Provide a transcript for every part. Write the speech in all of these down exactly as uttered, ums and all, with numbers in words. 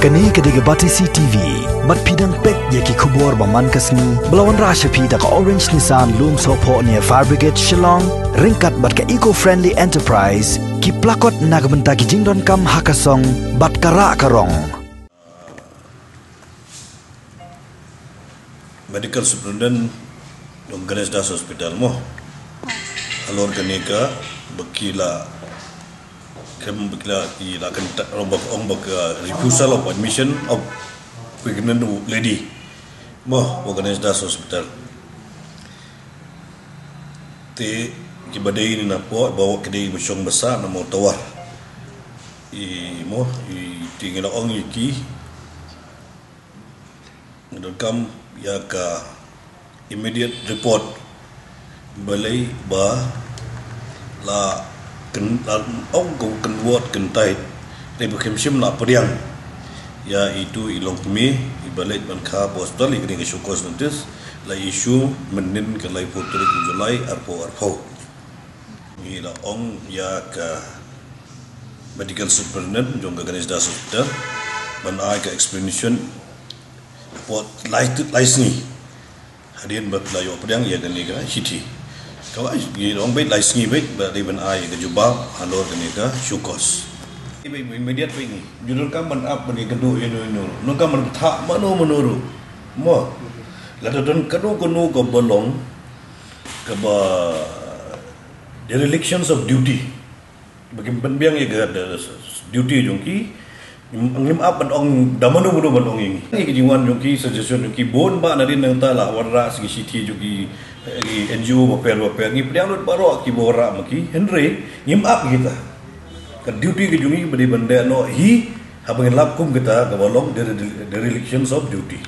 Kane ka dei ka Batesi T V, bad phi dang peit ïa ki khubor ba man ka sngi, ba la wanrah sha phi da ka Orange Nissan Lumsohphoh near Fire Brigade Shillong, ryngkat bad ka Eco Friendly Enterprise, ki plakot na ka bynta ki jingdonkam ha ka song, bad ka rah ka rong. Medical Superintendent jong Ganesh Das Hospital mo. Halor kane ka ba ki la kem ba ki la ki la kyntait, ong ba, ong ba ka refusal of admission of pregnant lady mo, ba Ganesh Das Hospital. Te ki ba dei ni na po ba wa ki dei ba shong ba sah na mo tawar. I mo i ti ngi la ong i ki. Ngi donkam ïa ka immediate report. Balei ba la kyn-, la ong ko kynwot kyntait. Te ba kim shym la pdiang ïa itu i longkmie i ba leit ban kha ba hospital, i kane ka show cause notice la issue mynnin ka laiphew tarik u July arphew arphew. Ngi la ong ïa ka medical superintendent jong ka Ganesh Das Hospital ban ai ka explanation. Hapoh lai, lai sngi hadien ba la ïoh pdiang ïa kane ka shithi. Ka wai ngi ong beit lai sngi beit ba dei ban ai ka jubab halor kane ka show cause. Beit immediate beit ngi. Ju donkam ban ap ban ïa kynduh ïa no ïa no. Donkam ban thah mano mano ruh. Mo. Lada don kano kano ka ba long ka ba derelictions of duty. Ba kim pynbiang ïa ka, ka duty jong ki. Ngim, ngim ap ban ong da mano mano ban ong ïa ngi. Ngi ki jingwan jong ki, suggestion jong ki bun ba nadien nangta la wanrah sa ki shithi jong ki, eh, ki N G O bapher bapher, ngi pdiang lut baroh ki ba wanrah ma ki. Hynrei ngim ap kita. Ka duty ka jong ngi ba dei ban dei noh hi haba ngi lap kum kita ka ba long dere-, derelictions of duty.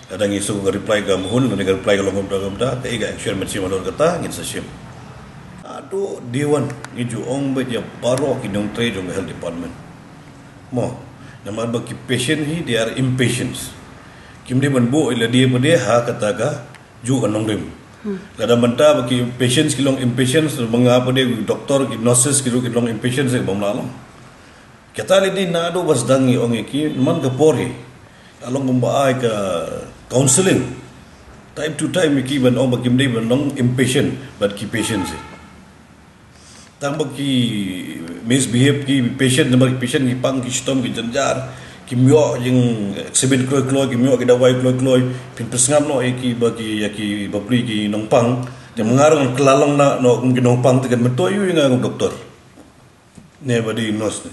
Lada ngi shu ka reply ka mahun, lada ka reply ka long kumta kumta, ka i ka action ban shim halor kata ngin sa shim. Ado diwan ngi ju ong beit ïa baroh ki nongtrei jong ka health department. Mo, namar ba ki patient hi they are impatient. Kim dei ban buh ïa lade pat de ha kata ka juh ka nongrim. Lada mynta ba ki patient ki long impatient, ba nga pat de doctor ki nurses ki ruh ki long impatient, se bym lah long. Kata lei dei naduh ba sdang ngi ong ïa ki man ka por hi. Ka long kumba ai ka counseling. Time to time ïa ki ban ong ba kim dei ban long impatient bad ki patient hi. Tang ba ki misbehave ki patient, namar ki patient ki pang ki shitom ki jynjar. Kim ïoh jingexamine kloi kloi, kim ïoh ki dawai kloi kloi. Phin pynsngap noh ïa ki ba ki ïa ki bapli ki nongpang. Te ma nga ruh ngan kylla long na noh kum ki nongpang te kan myntoi ïa nga kum doktor. Ne ba dei nurse ne.